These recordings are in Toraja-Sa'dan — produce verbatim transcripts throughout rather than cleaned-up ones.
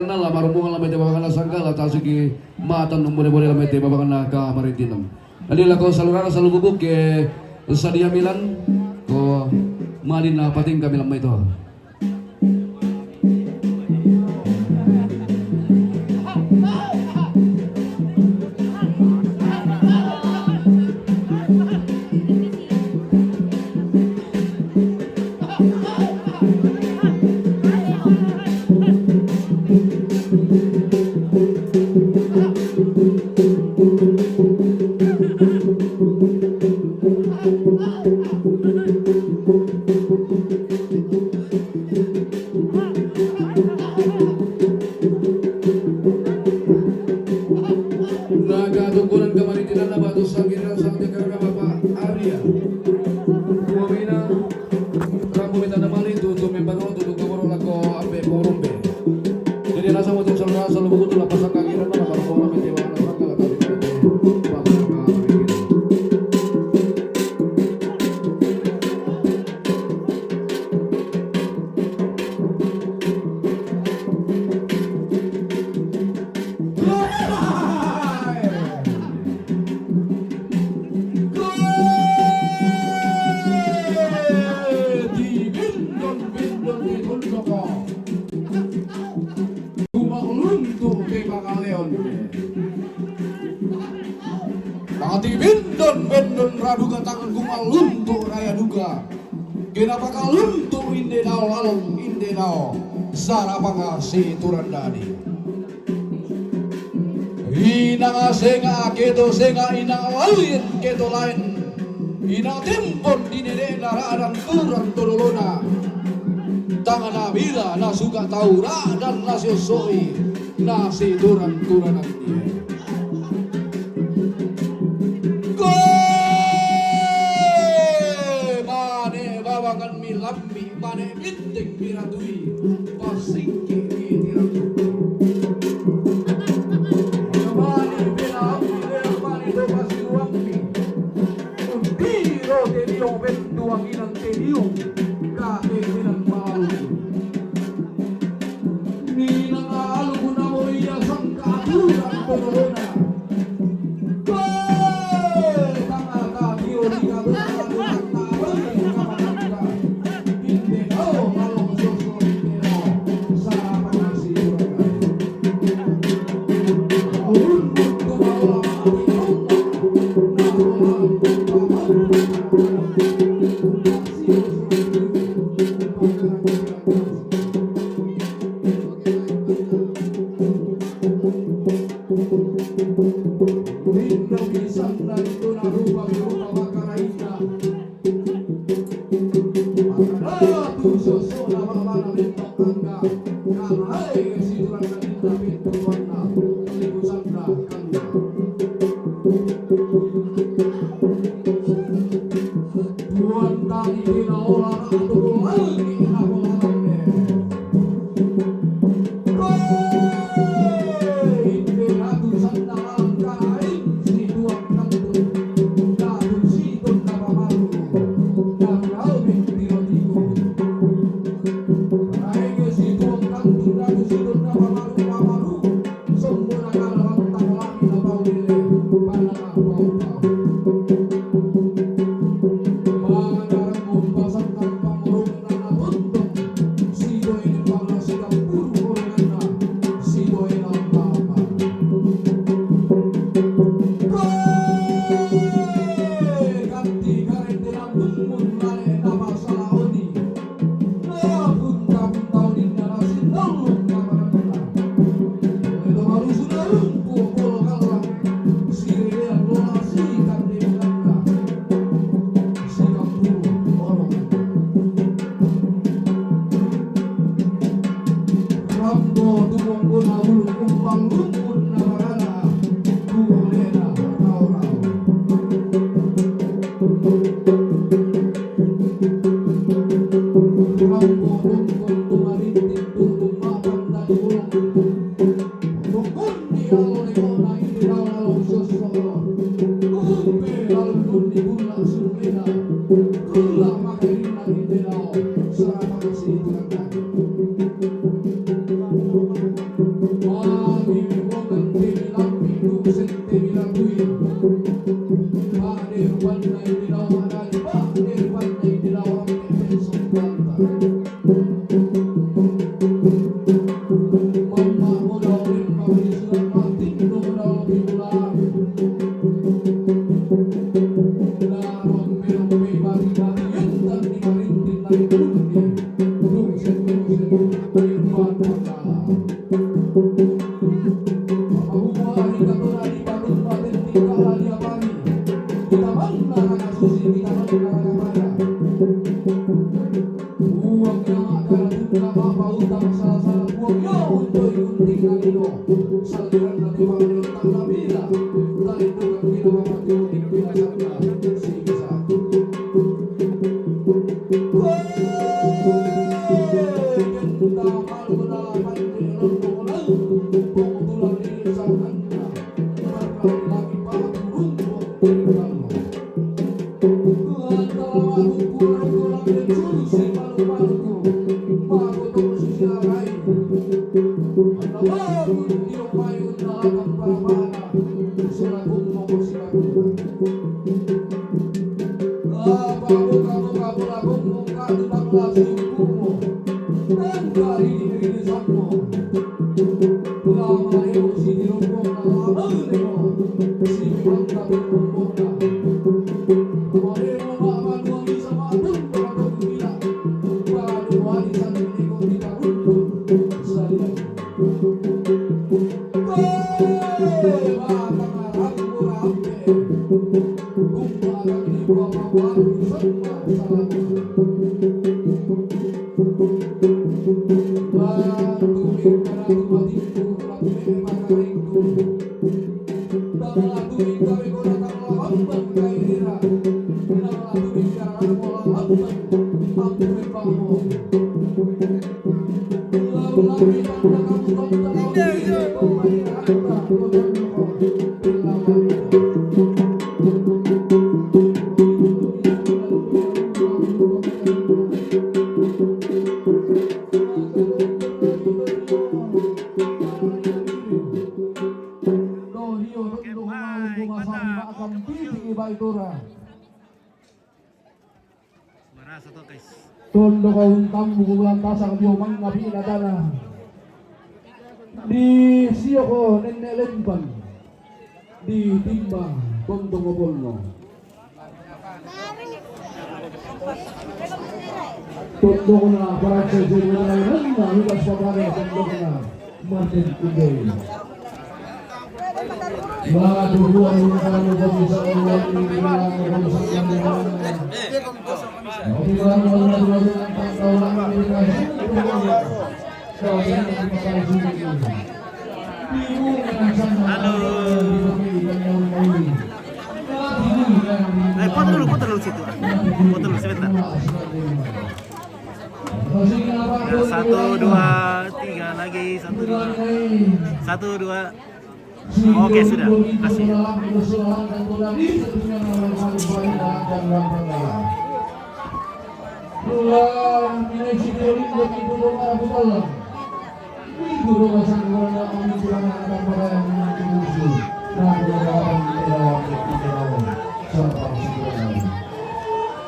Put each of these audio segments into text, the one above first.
Nala marumbungan la mai te babanganna Sanggala, tasiki matan umbone-bone la mai te babanganna Kamarintinam. Jadi lako salurana salububuk ke sadia milan ko malin na pating kami la mai to. Naga tungkunan kamarintinanna batu sangkirana sangte karena Bapak Arya. Wamina rambu mitana mali tutu membangun tutu kaboro lako ambe porombe. Jadi rasa motor saudara selalu butuh lapasan kaki rata lapasan bola mete wana sangka lapasan kaki. Guma luntu ke bakaleon. Tati bendon bendon raduga tangan guma luntu raya duga. Kenapa kaluntu inde dao lalong inde dao sarapanga si Turandani. Inang senga keto senga inang lain keto lain. Inang tempon di nenek na radan kurang todolona. Tangana bila na suka tau radan na siosoi na si Turan-turanan. Koe mane babangan milambi mane minting miratui pasingki mitiratu. Mane bela ambi lea mane do pasiruangmi. Untiro tediong bentuanginan tediong kate minan malu. Minang alu guna moria sangka aturan pemolona. Inna bisanna itu na rupa-rupa makaraina. Makana tu sosona mabana bentuk angka. Kalae si Turan kadinna bentuk warna. Lipusanna kalua. Tuan tadi kena olah ratu lagi apa lalane. Rambo tumonggona ulung umpang lumpun na barana tumonggona rao-rao. Rambo tungkon tumarinting tungkon mapan tadi ulung. Tungkon di alo lemona ide dao lalong sosoro. Kumpe lalong kundi gula sumena. Gula makerina ide dao. Sarapang si Tuhan. Tondo kau untammu ku bulan pasang dio mangapina tana. Di sioko nenne lempan. Di timba tontong opolno. Tondongna paraksa sirina nana Lukas Papane tondongna. Martin Kumbei. Halo. Eh, foto dulu, foto dulu situ. Foto dulu sebentar. Satu, dua, tiga lagi. Satu, dua. Satu, dua. Oke, sudah. Kasih.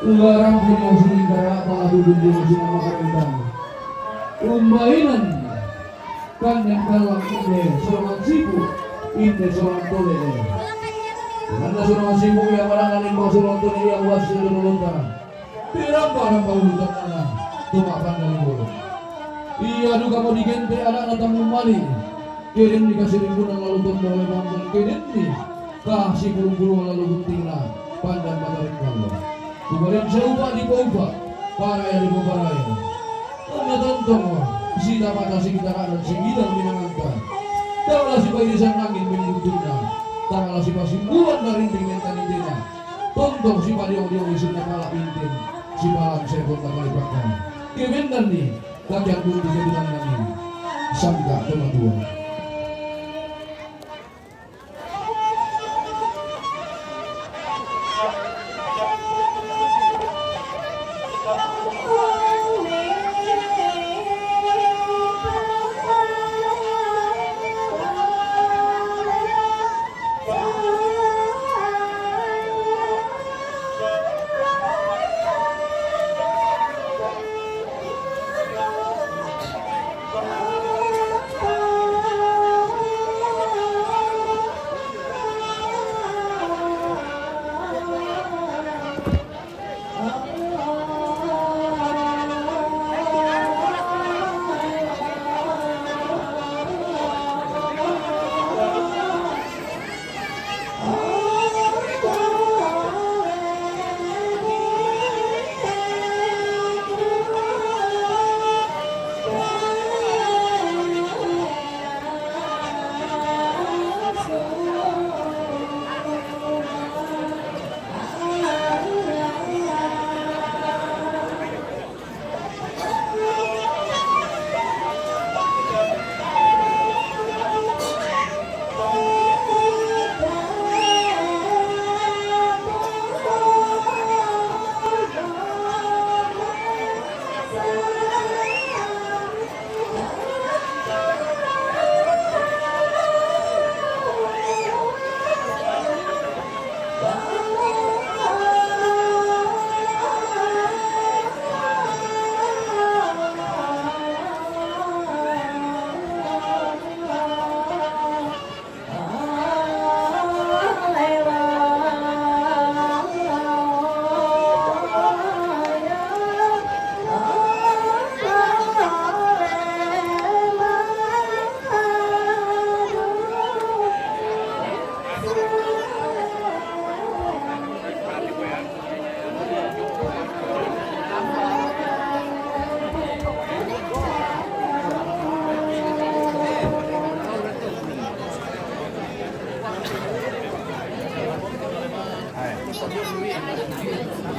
Ularang punya sini karena apa duduk di sini makan ikan. Umbainan kan yang dalam ini seorang sipu, ini seorang tole. Karena seorang sipu yang mana nanti mau seorang tole yang wasil dulu lontar. Pirang-pirang bau di tengah, tumak pandang bulu. Ia duka mau digentek anak nonton mumali. Kirim dikasih rimbunan lalu tondo oleh bambang kirim di. Kasih burung-burung lalu guntingna. Pandan mata ring bambang. Kumarin seupa di paupa. Paraya di paupa raya. Karena tontong. Sida mata si kita anak dan si gidang minanganta. Tanglah si pairisan angin minggu tunda. Tanglah si pasimbuan dari ring minta nindina. Tontong si padiong-diong isinna pala intin, si palang sepon takalipakan. Kemendan ni, kakian pun di kebilang nami. Sangka kematua.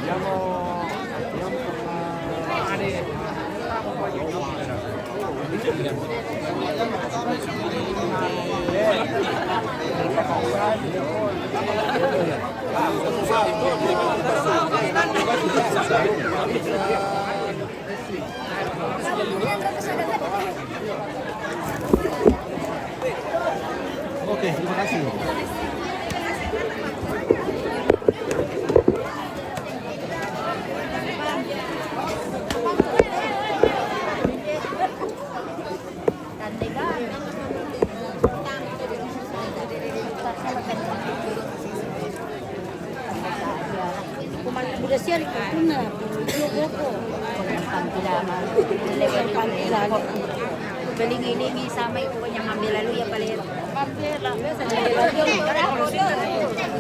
Oke, terima kasih. Kuman budasian, kuna, dulu boko. Belingi-lingi sama itu yang ngambil lalu ya paling.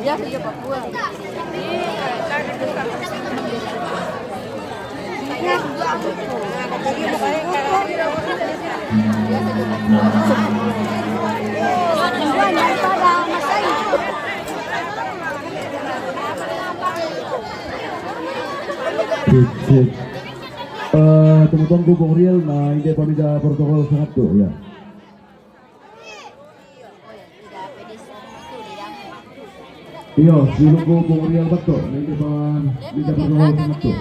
Ya, ya, Papua. Cek, cek. Eh, tunggu-tunggu Bung Riel, nah, ini pemindah protokol sangat tuh, ya. Iyo, siluku Bung Riel betul. Ini depan, ini depan rumah betul.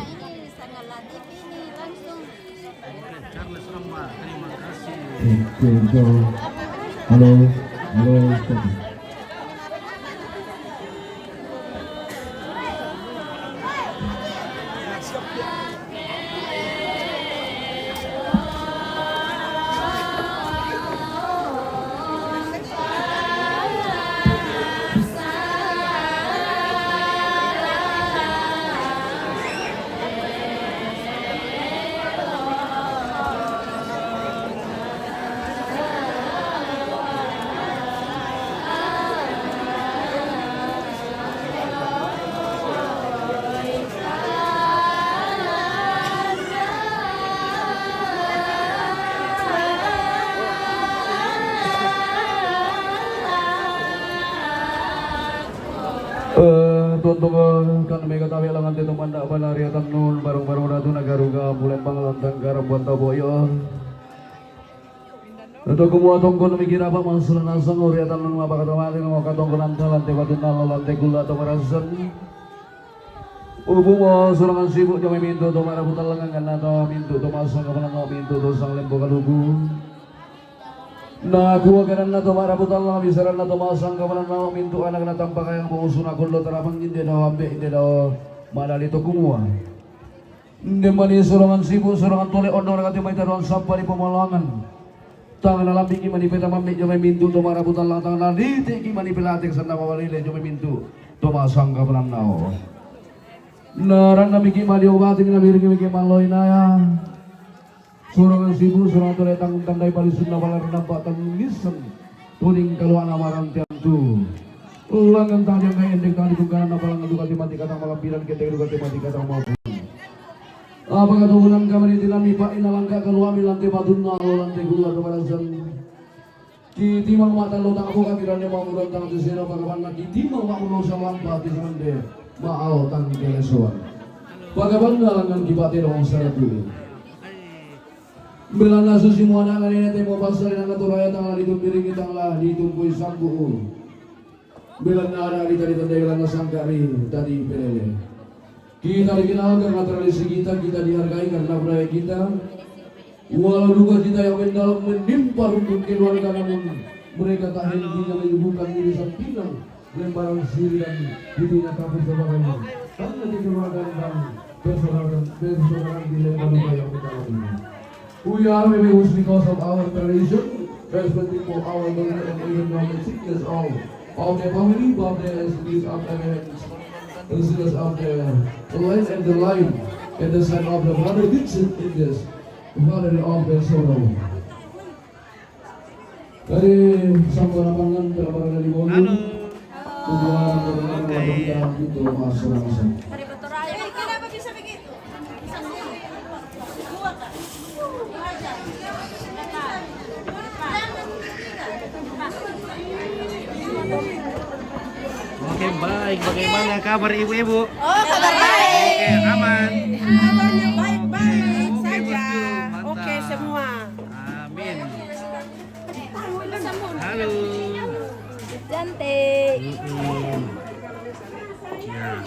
Oke, so, halo, halo, stop. Eh, tuntung, eh, kan mega tawe lengan tetu mandak bala riatan nun, barung-barung ratu nagaruga, mulembang lantang garam buat tabo yo. Untuk kumua tongkon mikir apa mansulan asang, uriatan nun mapa kata mati, ngau katongkon anta, lante batu nalo, lante gula atau marasen. Ubu mo surangan sibuk, jomai mintu to marabutan lengan, kan atau mintu to masang kapanan, mintu to sang lembo kalugu. Na kuwa kanan na to marabutan lengan, bisaran na to masang kapanan, mintu anak na tampak yang mau sunakul do tarapang inde do ambe inde do madali to kumua. Nde mani surangan sibuk, surangan tole ondong rakati mai taruan sampai di pemalangan. Tangan alam biki mani peta mami jomai mintu to marabutan lang, tangan aliti ki mani pelatik sanda mawalile jomai mintu to masang kapanan nao. Narang na miki mani obati na miring miki maloi naya. Surangan sibuk, surangan tole tang tandai palisun na balar nampak tangisen. Tuning kaluana marantian tu. Ulangan tang jangkai endek tang dibungkanan na balang duka timati katang malam bilan kendek duka timati katang maupun. Apa katuhunan kami di tilam ipa ina langka kaluami lante batunna lo lante gulu atau barasan. Ki timang mata lo tang apo kami rane mau muron tang tuseno pakaban na ki timang mau muron salampa ti sande. Maau tang kelesuan. Pakaban na langan ki pate dong saratu. Belana susi muana ngane temo pasal nang aturaya tang lali tumpiring tang lah ditumpui sambu. Belana ada di tadi tendai belana sangkari tadi pelele. Kita dikenal karena tradisi kita, kita dihargai karena budaya kita. Walau duka cita yang mendalam menimpa runtuh keluarga, namun mereka tak henti menyembuhkan diri sampingan lemparan siri dan pipinya kapur sebagai tanda kehormatan dan persaudaraan, persaudaraan di lembah duka yang mendalam ini. We are happy because of our tradition, respecting for our body and even knowledge sickness of, of the family, but there is peace of the hands, the sickness of the land and the life, and the sign of the mother Dixon in this father of the sorrow. Dari Sambo Lapangan, Perapatan dari Bolu. Halo. Ketua Perapatan Oke. Dari Bintang Pintu, Mas Ramsa. Dari Betoraya. Kenapa bisa begitu? Oke, baik. Bagaimana kabar ibu-ibu? Oh, kabar baik. Aman. Kabarnya baik-baik Oke, saja. bosku, mantap. Oke semua. Amin. Halo. Cantik. Mm-mm. Ya.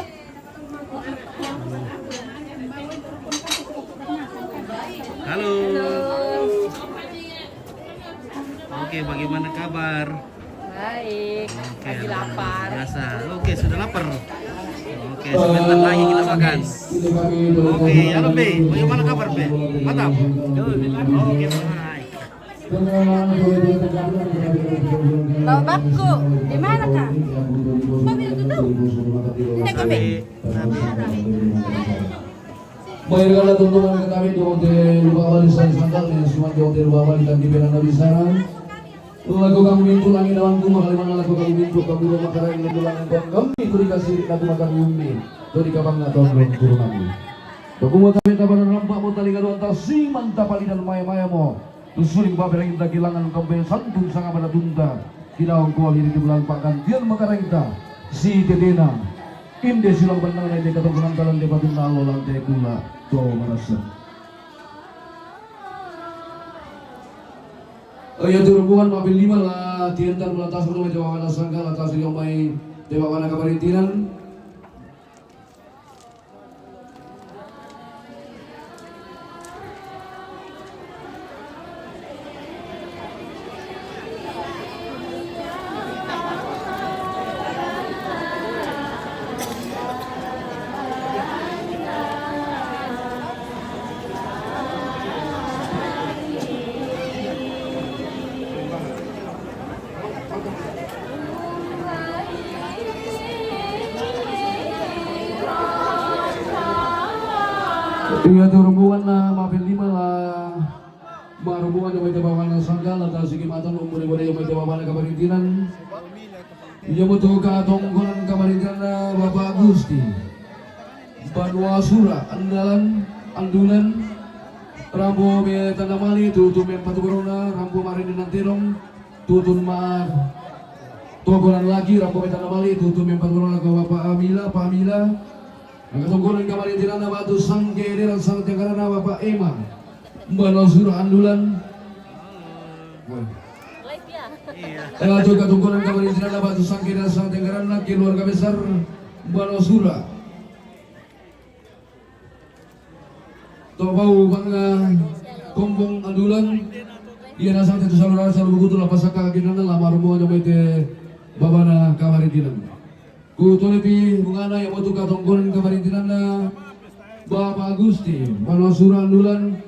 Halo. Oke, bagaimana kabar? Baik. Oke, Lagi lapar. Biasa. Oke, sudah lapar. Oke, sebentar lagi kita makan. Oke, halo B, bagaimana kabar B? Mantap. Oke, baik. Bawa bakku. Di mana kak? Kau bilang tuh tahu. Ini kau B. Baik. Mayarkala tuntungan kami dote lupa wali sa sangkal ne suma dote lupa wali tangki bela na bisara. Lagu kami mintu langit awan kuma kalimana lagu kami mintu kami rumah karang lagu langit kami itu dikasih lagu makan bumi. Itu di kabang atau belum turun kami. Baku mau tapi tabaran rampak mau tali gaduan tasi mantap pali dan maya-maya mo. Tusuling babe langit lagi langan kembe santun sanga pada tunta. Kidawang kuali di bulan pakan tian makarengta. Si tetena. Inde silang benang na inde katong penangkalan de patun nalo lante kula to marasa. Iya tu rombongan mabil lima la tientan bulan tas rumah jawa wana sangka la tas rumah mai dewa wana kabarintinan. Iya tu rombongan na mabil lima la. Marubungan yang baita bawana sanggal atas sigi matan umbure-bure yang baita bawana kabarintinan. Iya mutu katonggonan kabarintinan na Bapak Gusti. Banua Sura andalan andulan. Rambo me tanda mali tutu me patu corona rambo marini nantirong. Tutun ma togonan lagi rambo me tanda mali tutu me patu corona ko Bapak Amila, Pak Amila. Angka tonggonan kabarintinan na batu sangke deran sangke karana Bapak Ema. Banua Sura andulan. Live ya. Ela tu katungkunan kabarintinan na batu sangke deran sangke karana keluarga besar Banua Sura. Tobau bangga kombong andulan. Iya na sangke tu salura salu bukutu la pasaka akinana la marumo nyamete babana kabarintinan. Ku tole pi bungana ya motu katonggonan kabarintinan na Bapak Gusti Banua Sura andulan.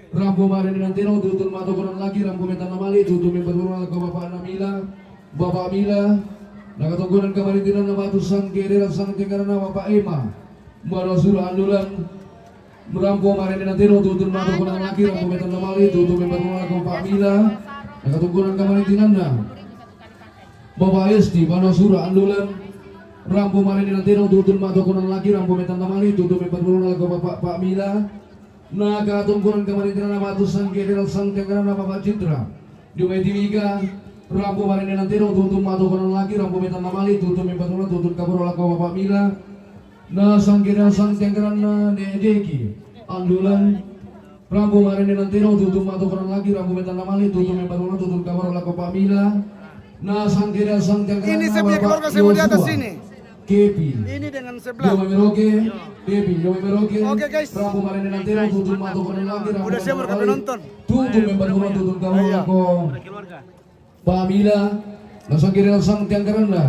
Rampo marene nanteno tutun mato konan lagi rampo metan namali tutun mempat konan ko Bapak Namila. Bapak Mila. Na katonggonan kabarintinan na batu sangke deran sangke karana Bapak Ema. Banua Sura andulan. Rampo marene nanteno tutun mato konan lagi rampo metan namali tutun mempat konan ko Bapak Mila. Na katonggonan kabarintinan na Bapak Esti Banua Sura andulan. Rampo marene nanteno tutun mato konan lagi rampo metan namali tutun mempat konan ko Bapak Pak Mila. Na katonggonan kabarintinan na batu sangke deran sangke karana Bapak Citra. Di mai timika rampo marene nanteno tutun mato konan lagi rampo metan namali tutun mempat konan tutun kaboro lako Bapak Mila. Na sangke deran sangke karana ne deki andulan. Rampo marene nanteno tutun mato konan lagi rampo metan namali tutun mempat konan tutun kaboro lako Pak Mila. Na sangke deran sangke karana Ini saya punya Bapak keluarga saya mau di atas Yosua. Sini. Kepi. Ini dengan Yo sebelah. Meroke. Kepi. Yo Meroke. Oke, guys. Rampo marene nanteno tutun mato konan lagi rampo Udah siap metan mereka namali. nonton. Tutun mempat konan tutun kaboro Iya. lako Pak Mila. Na sangke deran sangke karana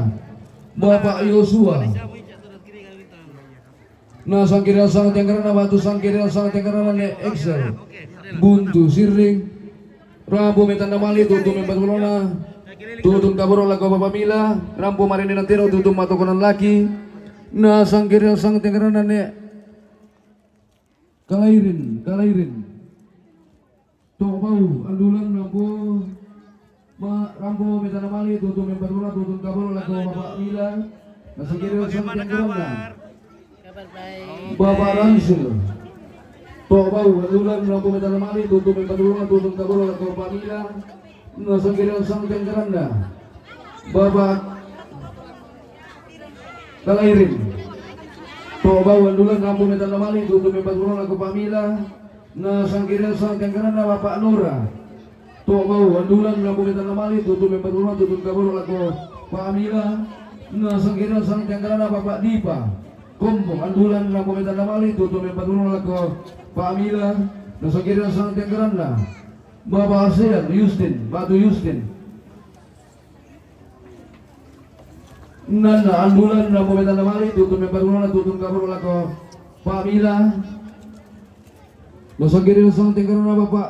Bapak Yosua. Na sangke deran sangke karana batu sangke deran sangke karana ne Excel. Buntu siring. Rampo metan namali tutun mempat konan. Tutun kaboro lako Bapak Mila. Rampo marene nanteno tutun mato konan lagi. Na sangke deran sangke karana ne Kalairin, Kalairin. Tok bau andulan rampo ma rampo metan namali tutun mempat konan tutun kaboro lako Bapak Mila. Na sangke deran sangke karana Kabar baik. Bapak Ransel. Tok bau andulan rampo metan namali tutun mempat konan tutun kaboro lako Bapak Mila. Na sangke deran sangke karana Bapak Kalairin. Tobau Andulan, rambu metal na mali, tutu mempat lako Pamila. Na sangkirian sang tiangkaranna Bapak Nora. Tobau Andulan, rambu metal na mali, tutu mempat lako, tutu kaboro lako Pamila. Na sangkirian sang tiangkaranna Bapak Dipa. Kombo Andulan, rambu metal na mali, tutu mempat lako Pamila. Na sangkirian sang tiangkaranna Bapak Asean Yustin, Batu Yustin. Nana Andulan, rambu metal na mali, tutu mempat lako, tutu kaboro lako Pamila. Na sangkirian sang tiangkaranna Bapak,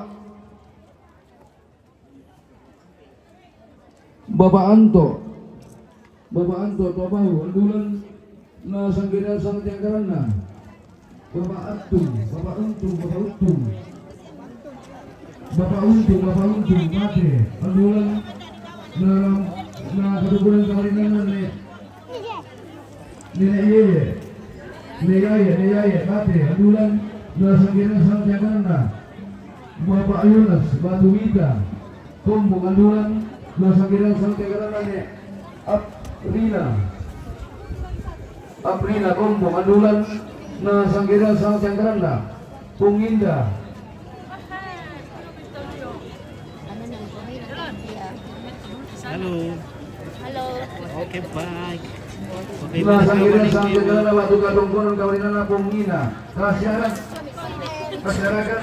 Bapak Anto. Bapak Anto, Tobau Andulan. Na sangkirian sang tiangkaranna Bapak Antung, Bapak Untung, Bapak Untung. Bapak Untung, Bapak Untung, mate. Andulan. Na, na katuburan kamarinana ne. Nenek Yeye. Nenek Yeye, Nenek Yeye, mate. Andulan. Na sangkirian sang tiangkaranna Bapak Yonas, Batu Wita. Kombo Andulan. Na sangkirian sang tiangkaranna ne. Aprina. Aprina, Kombo Andulan. Na sangkirian sang tiangkaranna Pung Indah. Halo. Halo. Oke, baik. Oke, na sangkirian sang tiangkaranna Batu Katongkonan, kamarinana Pung Ina. Kasih arah. Masyarakat,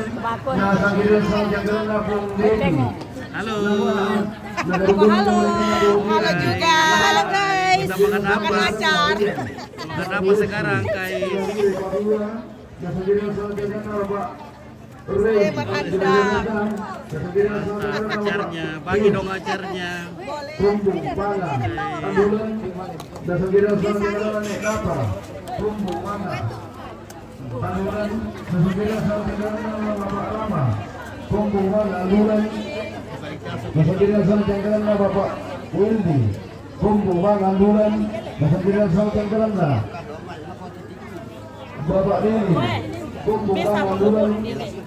na sangkirian sang tiangkaranna Pung Dedi. Halo. Halo. Halo juga. Halo, guys. Kita makan apa? Makan acar. Makan apa sekarang, guys? Na sangkirian sang tiangkaranna Bapak Rey. Saya makan dah. Mantap, acarnya. Bagi dong acarnya. Kombo Manga. Andulan. Na sangkirian sang tiangkaranna Napa. Kombo Manga. Andulan, na sangkirian sang tiangkaranna Bapak Rama. Kombo Manga Andulan. Na sangkirian sang tiangkaranna Bapak Wendy. Kombo Manga Andulan. Na sangkirian sang tiangkaranna Bapak Deni. Kombo Manga Andulan.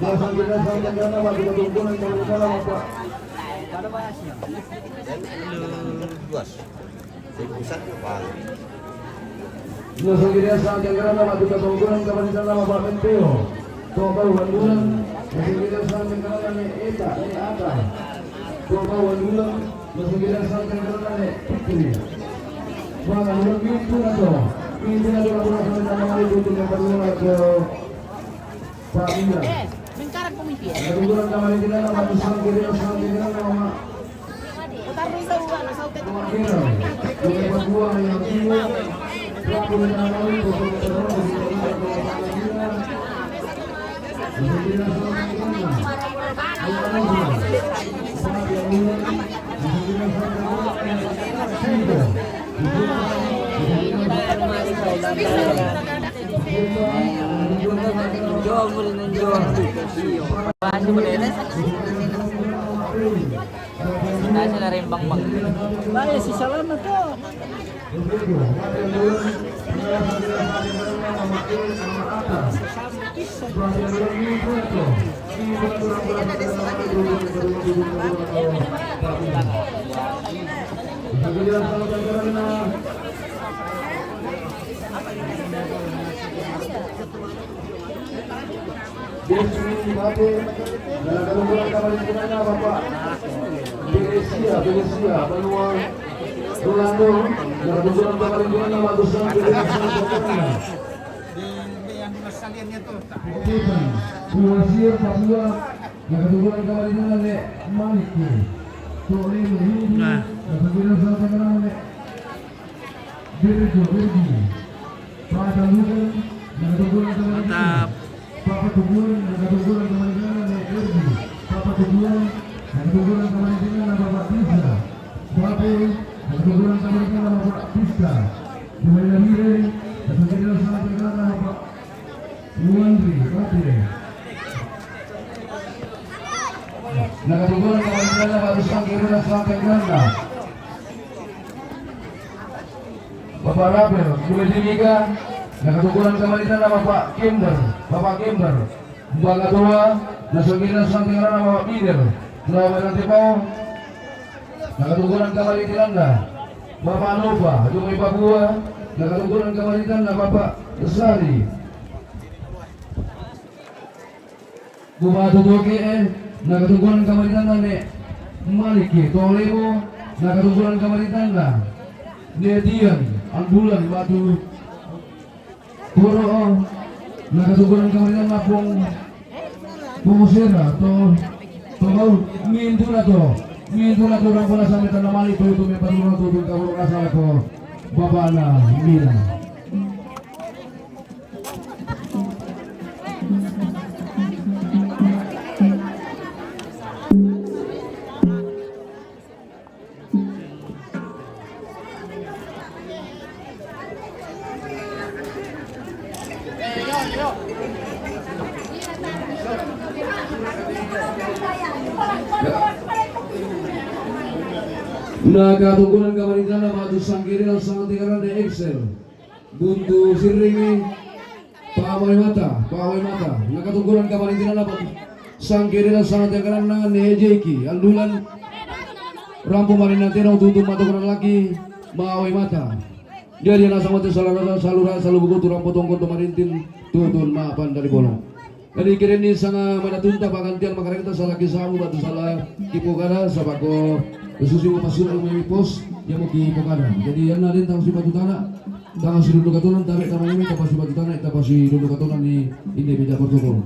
Na sangkirian sang tiangkaranna Batu Katongkonan, kamarinana Bapak. Halo. Na sangkirian sang tiangkaranna Batu Katongkonan, kamarinana Bapak Menteo. Tobau Andulan. Na sangkirian sang tiangkaranna ne Eta, ne Ata. Tobau Andulan. Na sangkirian sang tiangkaranna ne Fitri. Bang, Andulan, pintu na to. Pintu na to, Andulan, sampai sama hari itu, tinggal berdua ke Pak Indra. Eh, mengkarak pemimpin. Ada dua orang kamarinana, Batu, sangkirian sang tiangkaranna Mama. Nasa na rin bang bang. Bae, si Salama to. Destiny Bate, na katuburan kamarintinana Bapak Belesia, Belesia, Banua Rolando, na katuburan kamarintinana Bapak Tusan, Belesia, Belesia. Oke, Pak. Buasir, Papua, na katuburan kamarintinana ne Maliki. Tolin, Hindu, na katuburan kamarintinana ne Birjo, Birjo. Papa Tubuan, na katuburan kamarintinana. Mantap. Papa Tubuan, na katuburan kamarintinana ne Erdi. Papa Tubuan, na katuburan kamarintinana Bapak Tisa. Bape, na katuburan kamarintinana Bapak Tisa. Dumaila Mire, na katuburan kamarintinana Bapak Wandri, Bape. Na katuburan kamarintinana Bapak Sangkirana, Sangkirana. Bapak Rapel, Bule Jimika, na katuburan kamarintinana Bapak Kimber, Bapak Kimber. Bangatoa, na sangkirian sang tiangkaranna Bapak Peter, na Bapak Nantepao, na katuburan kamarintinana Bapak Nova, Dumai Papua, Nakatungkunan kamarintanna Bapak Sari. Bupati Toke, eh, nakatungkunan kamarintanna Ne Maliki Tolemo, nakatungkunan kamarintanna Ne Tian Ambulan Batu Poro, nakatungkunan kamarintanna Pong Pong Sera to to bau mintuna to mintuna to rampuna sami tanda mali to to me paturuna to to kaburu rasa lako bapana mina. Nakatungkunan kamarintanna batu sangkirina sangkirina Excel. Buntu sirringi. Pawai mata, pawai mata. Nakatungkunan kamarintanna batu sangkirina sangkirina ne Jeki. Andulan rampu marina tena tutu mata kurang laki. Mawai mata. Jadi anak sama te salura salura salu buku tu rampu tongkon tu marintin tutun mapan dari bolong. Jadi kira ni sanga mana tunta pagantian makareta salaki samu batu sala kipokara sabako susi mo pasura mo pos ya mo kipokara. Jadi yang nadin tang si batu tanah tang si dundu katonan tabe tang ini tapa si batu tanah tapa si dundu katonan ni inde beda protokol.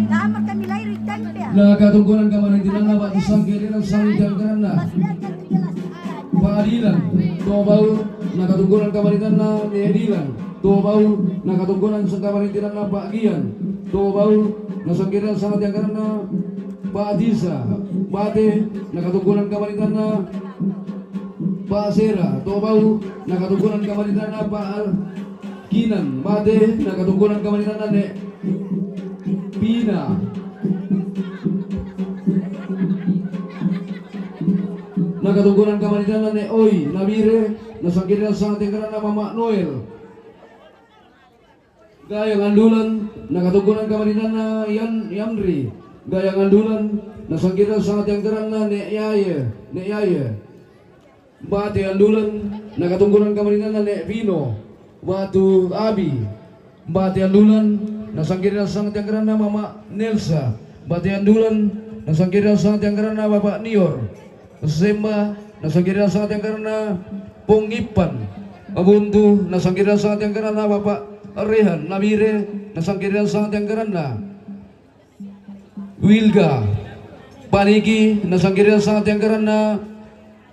Tama kami lahir di tempe. Nakatungkunan kamarintanna batu sangkirina sangkirina. Padilan, Tobau, nakatungkunan kamarintanna Ne Dilan, Tobau, nakatungkunan sangkamarintanna Pak Gian, Tobau, nasangkirina sangkirina Pak Tisa, Bate, nakatungkunan kamarintanna Pak Sera, Tobau, nakatungkunan kamarintanna Pak Al Kinan, Bate, nakatungkunan kamarintanna Ne Pina. Nakatungkunan kamarintanna Ne Oi, Nabire, nasangkirina sangkirina Mama Noel. Gayang Andulan, nakatungkunan kamarintanna Yan Yamri. Gayang Andulan, nasangkirina sangkirina Ne Yaye, Ne Yaye. Bate Andulan, nakatungkunan kamarintanna Ne Pino, Batu Abi. Bate Andulan, nasangkirina sangkirina Mama Nelsa. Bate Andulan, nasangkirina sangkirina Bapak Nior. Semba, nasangkirina sangkirina Pongipan. Abuntu, nasangkirina sangkirina Bapak Rehan. Nabire, nasangkirina sangkirina Wilga, Paniki, nasangkirina sangkirina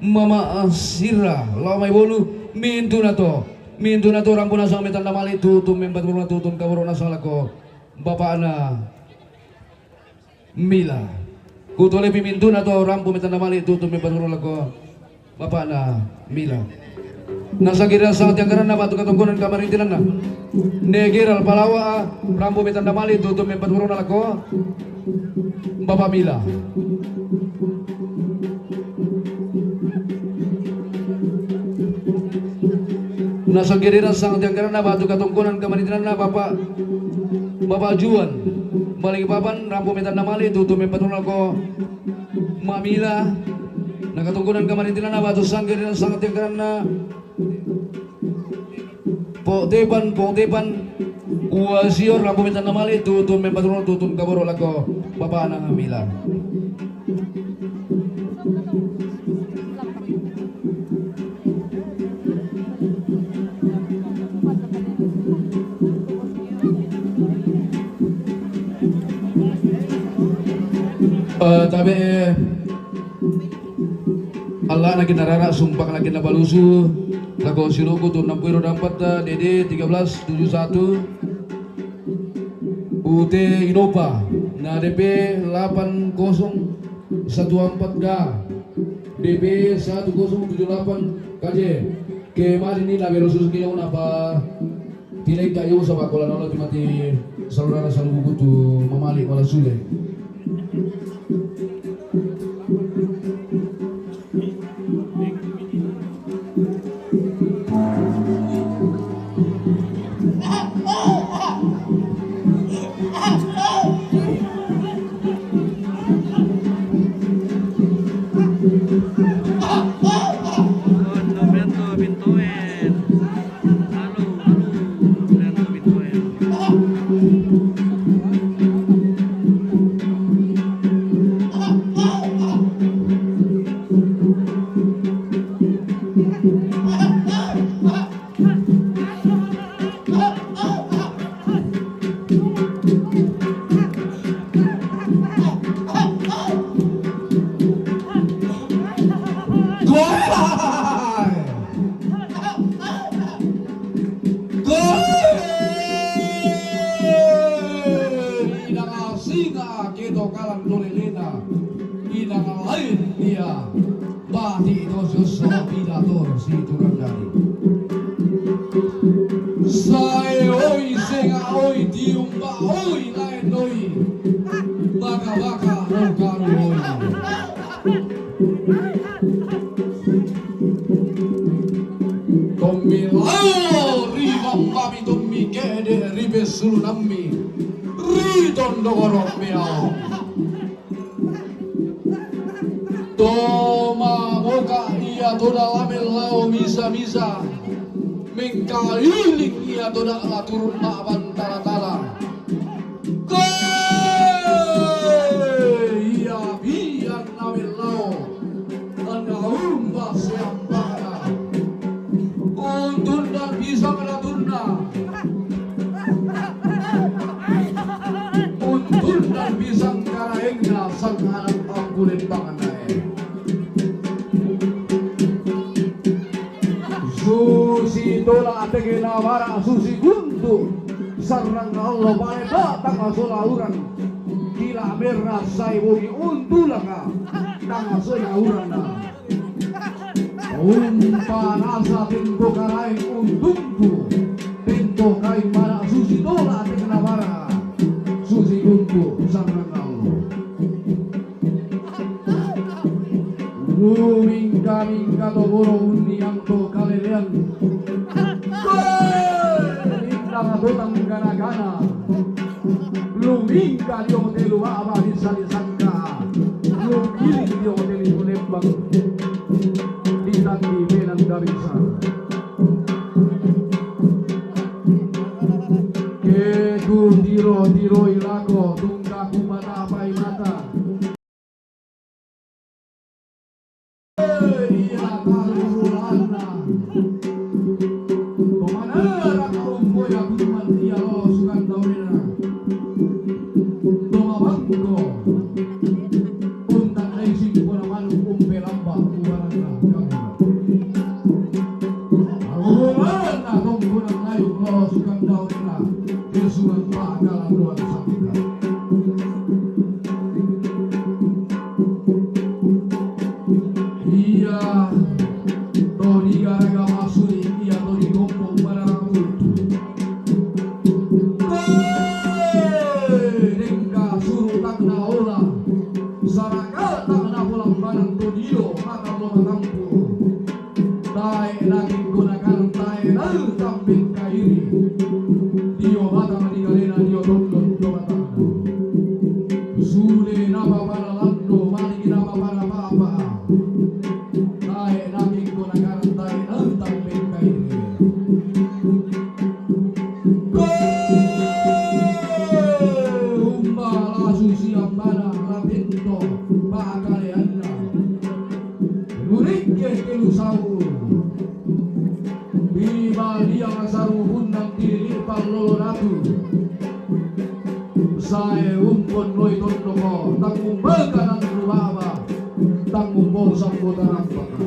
Mama Sira, lao mai bolu, mintuna to, mintuna to, rampuna sang metanda mali, tutum mempat bolu, tutum kaboro na salako, bapana Mila. Kutole pi mintuna to, rampu metanda mali, tutum mempat bolu lako. Bapana Mila. Nasangkirina sangkirina Batu Katongkonan kamarintinanna. Ne Geral Palawa, rampu metanda mali, tutum mempat bolu lako. Bapa Mila. Nasangkirina sangkirina Batu Katongkonan kamarintinanna Bapa, Bapa Juan. Balikpapan, rampu metanda mali, tutum mempat bolu lako. Mamila, nakatongkonan kamarintinanna Batu sangkirina sangkirina. Pok Tepan, Pok Tepan, Uwa Sior, rampu metanda mali, tutum mempat bolu, tutum kaboro lako, bapana Mila. Eh, tabe, eh, Allah na kinarara, sumpak na kinabalusu, lako siluku tu enam puluh dapat, eh, D D tiga belas tujuh satu, U T Innova, na D P delapan kosong satu empat K, D P satu kosong tujuh delapan K J, kemari ni na berusus kilo napa. Tilai kayu sama kola nolo timati salurana salubuku tu mamali wala sule. Inang asinga keto kalan lolelena, inang lain ia bati to sus pida to si turang dari. Sae oi senga oi tiumba oi laen oi baka-baka no karu oi. Tommi lao ri mambami tommi kede ri pesulunammi ri tondokoro meao. To mamoka ia to dalame lao misa-misa mengkailing ia to dala turun ma'bantala-tala. Ko ia bian na mellao, anna umba seampana. Untun dan pisang ratunna. Untun dan pisang karaengna sang anak angkulen pangannae. Susi tola tegena bara susi guntu sarrang allo pale tanga sola urang. Kila merra sai bogi untulaka tanga sola urangna. Umpa nasa tento karaeng untumpu tento kaing bara susi tola tegena bara susi guntu sarrang allo. Lumingka-mingka to goro unniang to kalelean. Inna to tanggana-gana. Lumingka dio te luwa'ba bisa disangka. Lumiling dio te lino lembang. Ditandi penanda bisa. Ke kutiro-tiroi lako tungka kumatapai mata. Ia taruhulanna. Pemanara kaumpoya kuman ia lolo sukan daunena. Tomabangko. Unta ai simpona manuk umpe lamba ubaranna kamu. Agulanna tongkonan layuk lolo sukan daunena. Yesuan pakalanduan sangka. Ia to digaraga masuli, ia to digombong bararang butu. Dengka suru tangna ola, saraka tangna polang barang to dio mata lo matampu. Tae daging guna kanan tae nau tambin kairi. Dio batang di galena dio tondon to batangna. Sule napa pada lando, mani napa pada papa. Tae daging guna kanan tae nau tambin kairi. Umba lasu siambana lapinto pakaleanna. Nurikke kelu sau. Bima liang saruhunna tilili pallolo datu. Sae umpon noi tondoko, tanggung baka nang rubaba, tanggung bosang kota rampaka.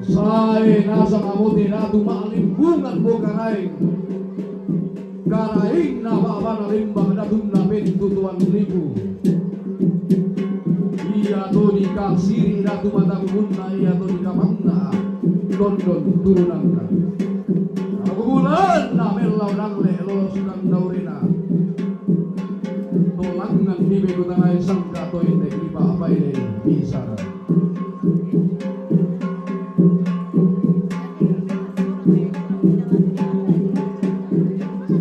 Sae nasang abote datu ma'limbungan bokaraeng. Karaengna ba'bana lembang datunna pentutuan lipu. Ia to dikasiri datu mata kumunna, ia to dikapangna dondon turunanna. Kubulanna mellau dalle lolo sukan daurena. Tolangan dibe kutanae sangka to ende dipa baile bisara.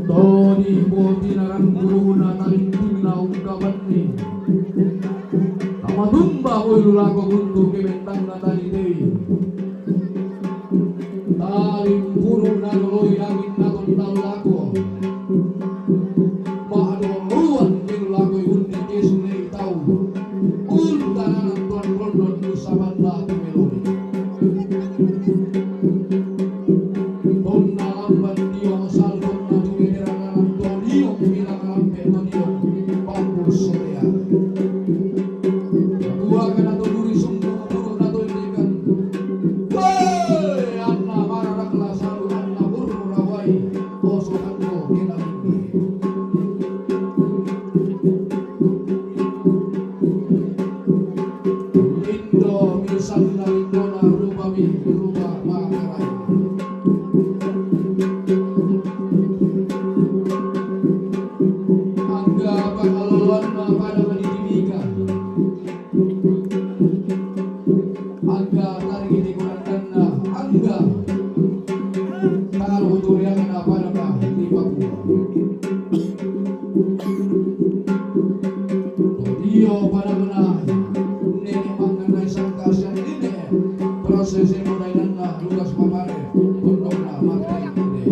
Toni poti narang guruna talintinna ungkapanni. Tamatumba boilu lako guntu kementangna talitei. Talimpuru naloloi angin naton tau lako. Ma'doloan kelu lakoi undi kesu lei tau. Ulta nanan tuan rondon nusa banda tu meloni. Tonna lamban dio salukonna tu meterang nanan to dio, bilang lampe to dio. Bambu sorea. Dua kana to duri sumbu, puru na to Sanda Lindona rupa mi rupa makarai. Angga pangalolonna pada madidimika. Angga tarigi di kurandanna, angga taru turianna pada di Papua. Dio pada nene mangnganai sangka siang nene. Prosesi mudainanna Lukas Papare, pondokna Martin Ide.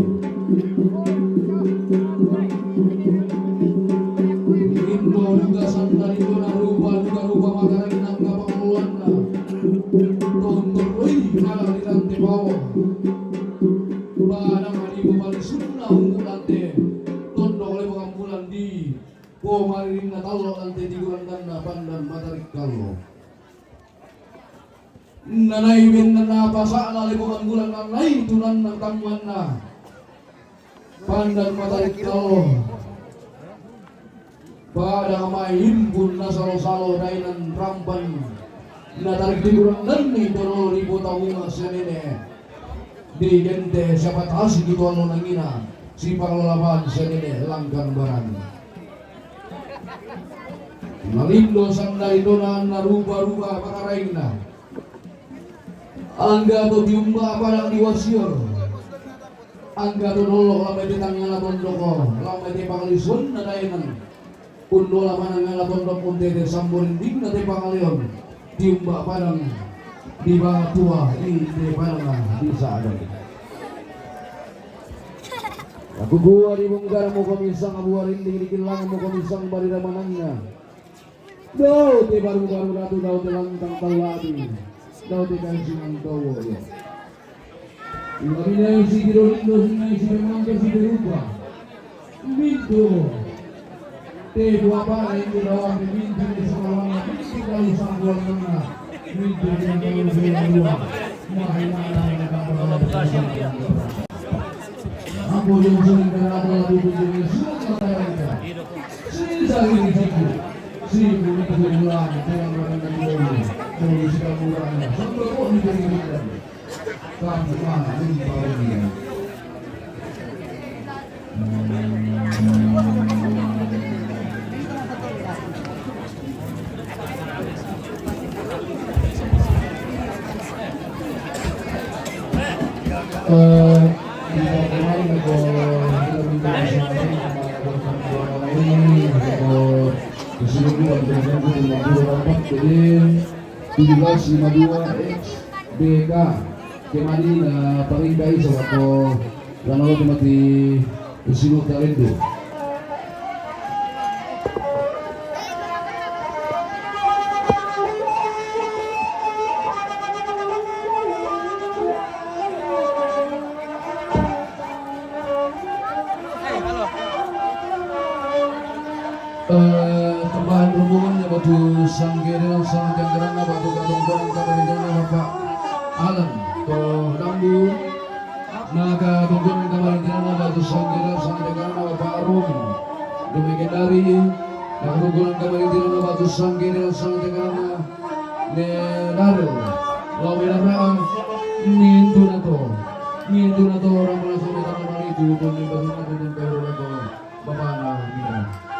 Indo Lukas Sanda Lindona rupa, Luka rupa makarai nangka pangoloanna. Tonton roi, malah di rante bawah. Bana mani bupali sunna unggu lante. Tondok lebakan bulan di Pomaririnna tallo lante di kurandanna Pandan Matarik Kallo. Nanai benna napasa'na lebukan bulan nanai tunanna tammuanna Pandan Matarik Kallo. Pada mai himpun nasalo-salo dainan rampan natarik di kurandanni tololo di Bota Bunga senene. Di gente siapa tasi di tollo nangina si pangalaban senene langkan barani. Nalindo sanda indona na rupa-rupa pakarainna. Angga to tiumba padang di wasior. Angga to dolok lamai te tangngana tondoko, lamai te pangalisonna daenang. Undola manang ngala tondok untete samborindingna te pangaleon. Tiumba padang di banga tua i te padang di sadang. Aku gua di bungkar muka misang abu arinding di kilang muka misang barira manangna. Dau te baru-baru ratu dau te lantang tau lati. Dau te kansingan tau woyo. Ulaminai si Giro Lindo sinai si Pemangke si Berupa. Mintu. Te buah bala itu dawang mintu di sekolahnya. Mintu kalau sangkuan mana. Mintu yang kalau saya dua. Mahal mana yang dapat. Ambo yang sering berada di dunia semua kata yang ada. Sisa ini siku. Siku itu pulang, pulang dengan dulu. Dulu sudah pulang. Sampai kok ini jadi kita. Kamu mana ini baru dia? Eh, di bawah kemarin, eh, kita minta kesempatan sama orang lain, eh, di sini juga ada yang punya guru rapat, jadi tujuh belas lima dua X B K. Kemari na paringkai sewaktu lama waktu mati. Usino Talendo. Eh, tambahan rombongannya batu sangkere langsung jangkarana batu katongkonan kabarejana Bapak Alan to Dambu. Naka tungkun kamarintirana batu sangkira sangkira Bapak Arum. Demikian dari naka tungkun kamarintirana batu sangkira sangkira ne daru. Lo merah mintu nato. Mintu nato orang merasa mereka kembali itu pun di batu nato dan baru nato. Bapak na mira.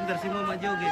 Tersimamo joget.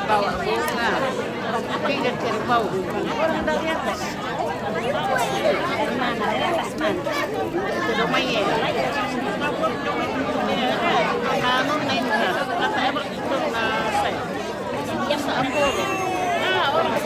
Bawa bunga. Tapi dia cari bau. Orang dari atas. Mana? Dari atas mana? Itu rumahnya. Anu, naik. Kata apa? Itu nasi. Biasa apa? Ah, orang.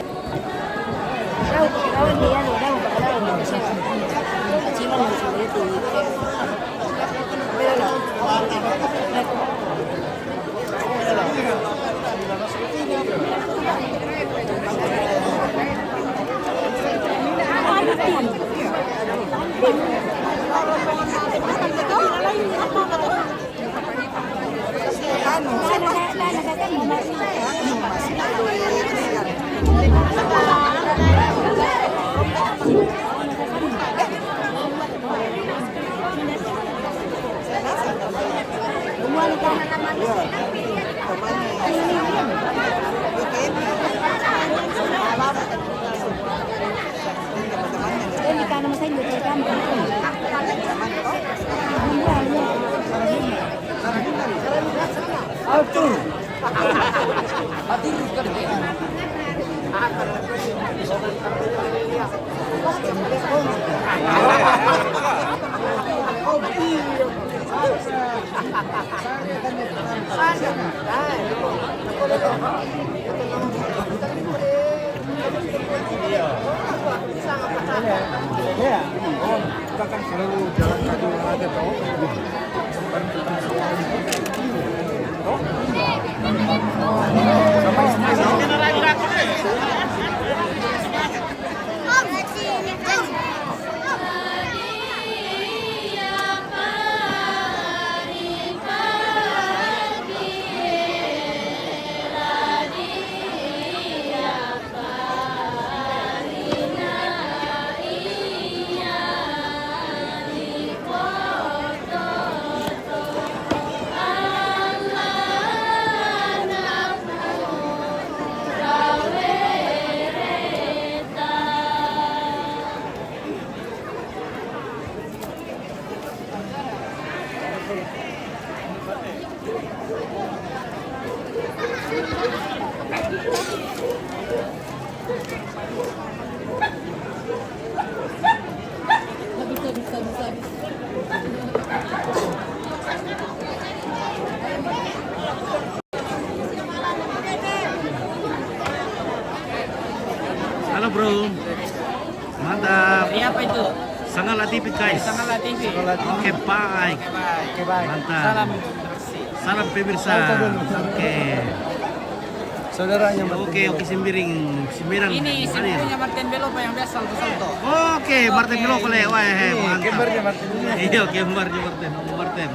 Iya. Oh, kita kan selalu jalan kaki aja, toh. Toh? Sama istri, toh. Halo, bro. Mantap. Ini apa itu? Sangala T V, guys. Sangala T V. Oke, bye. Oke, bye. Oke, bye. Mantap. Salam bersih. Salam pemirsa. Salto dulu. Oke. Saudaranya Martin Oke, Belo. Oke, Sembiring, Sembiring. Ini hadir. Sembiringnya Martin Belo, Pak, yang biasa salto-salto. Oke, Martin Oke. Belo, boleh. Wah, Ini mantap. Kembarnya Martin. Iya, kembarnya Martin. Martin.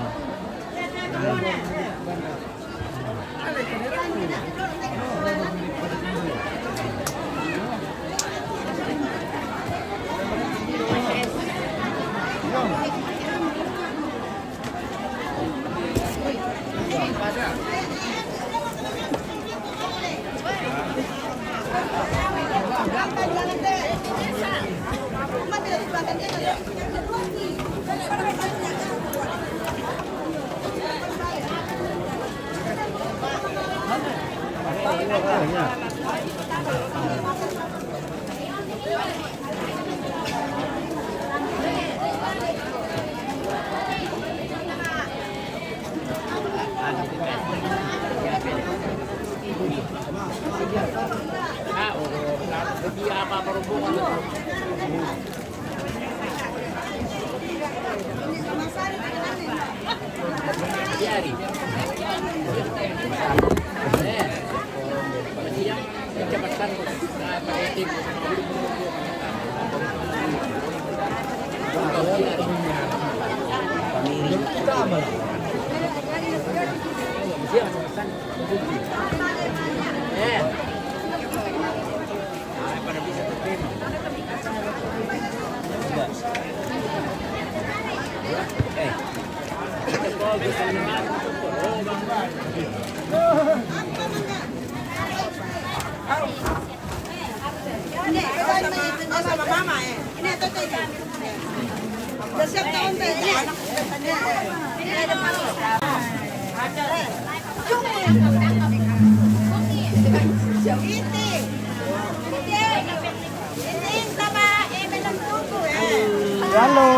Halo.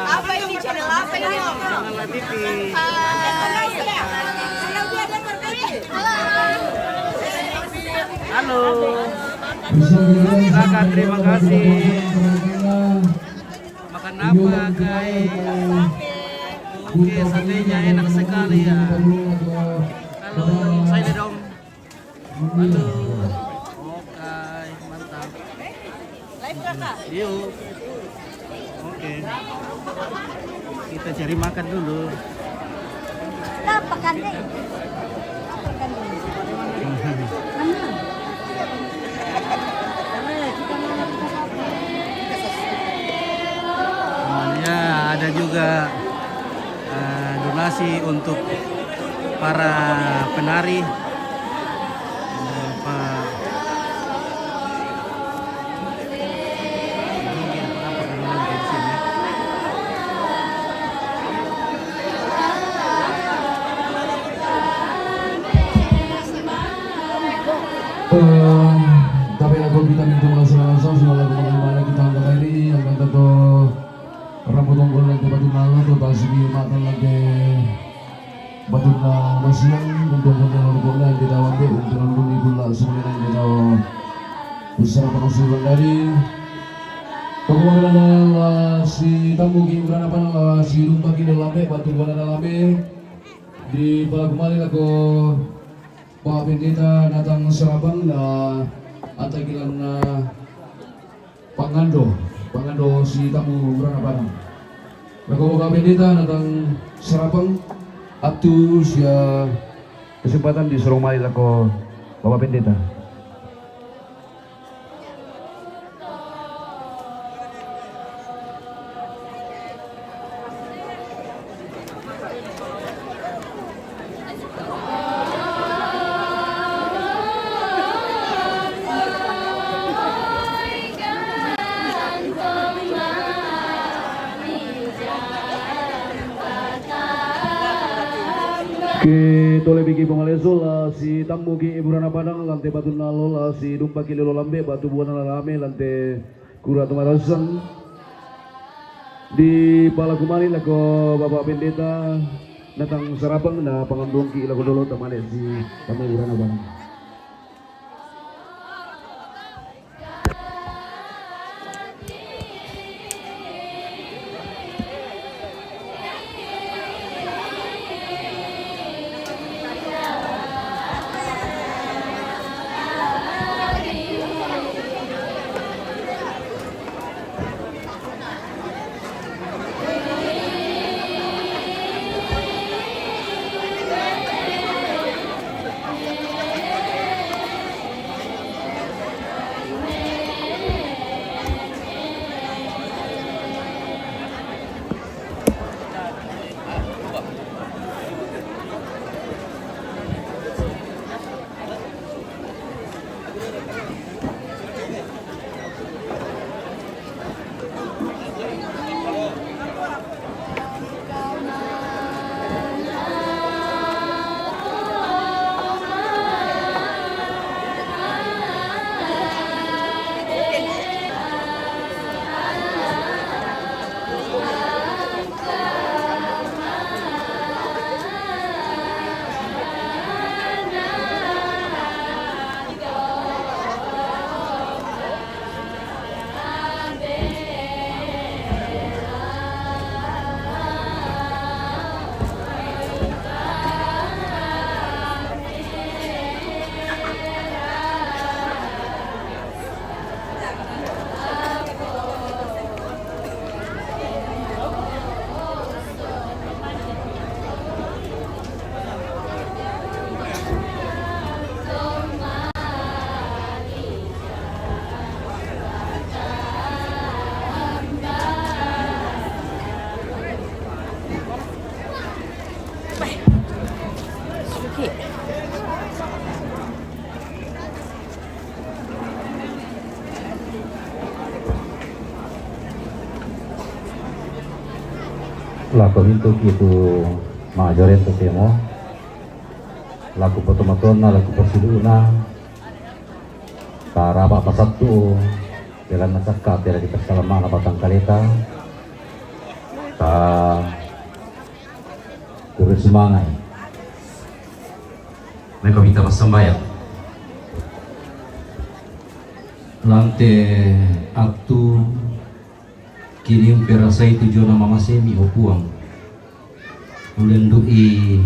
Apa ini, channel apa ini? Halo. Kakak, terima kasih. Makan apa, guys? Oke, satenya enak sekali ya. Halo, saya dong. Halo. Oke, mantap. Live, Kakak? Yuk. Oke. Kita cari makan dulu. Tapakan deh. Tapakan deh. Ya, ada juga eh, donasi untuk para penari. Eh, Pak. Tapi aku kita minta masalah sama lagu bagaimana kita anggap ini yang kata tuh rambut unggul nanti batu malu tuh tasbi mata nanti batu na masiang untuk menjalankan nanti dawan deh untuk lalu pun ibu lah semuanya nanti tahu besar pangsulan dari pengeluaran adalah si tamu ki berapa adalah si lumba ki dalam batu buana dalam di pala kembali lagu Pak Pendeta datang serabang na atakilan na pangando, pangando si tamu merana padang. Lagu Bapak Pendeta datang serabang atu sia kesempatan di seromai lagu Bapak Pendeta. Ke tole biki pemaleso la si tambu ki iburana padang lante batu nalo la si dumpa ki lelo lambe batu buana la rame lante kura tumarasan. Di pala kumali lako Bapak Pendeta natang sarapang na pangandungki lako dolo tamane si kami urana bang. Lako mintu ki tu majorento temo. Lako potomatona, lako pasidu'una. Taraba pasattu belanna sakka tera di passalamana batang kaleta. Ta kure sumangai. Meko minta passambayang. Lante attu kini umperasai tujona mamasemi, o Puang. Ulendu'i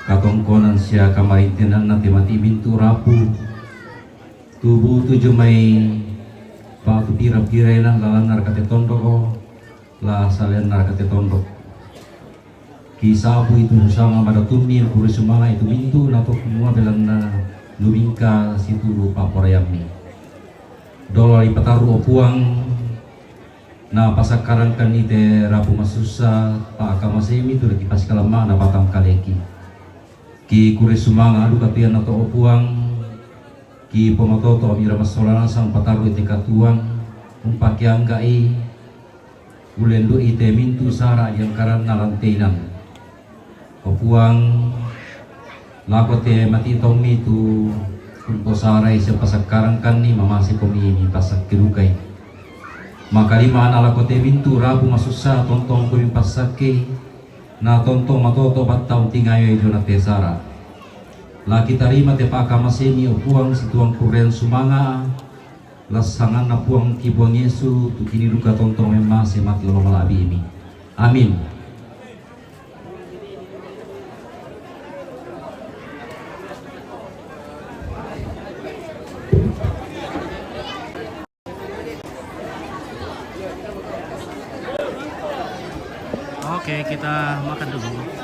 katongkonan sia kamarintenanna te mati mintu rapu. Tubu tuju mai patu pira-pira ina lalanna rakate tondoko, la salenna rakate tondok. Kisapu itu susanga madatummi kure sumanga itu mintu na to kumua belanna lumingka situlu paporeammi. Dolo ripatarru, o Puang, na pasakkarangkanni te rapu masussa, pakamasemi tu daki pasikalamma na batang kaleki. Ki kure sumanga duka tu ianna to, o Puang, ki pomatoto mira massola nasang patarru te katuang, umpakeangga'i, ulendu'i te mintu sara diangkaranna lanteinan. O Puang, lako te mati tommi tu umposarai sia pasakkarangkanni mamase komi mipassakke dukai. Makalima ana lako te mintu rapu masussa tontong komi passakke, na tontong matoto batta untingayo jona te sara. Laki tarima te pakamasemi, o Puang, situang kurrean sumanga, lassanganna Puang ki Puang Yesu, tu kini duka tontong memmase mati olo mala'bi'mi. Amin. Oke, kita makan dulu.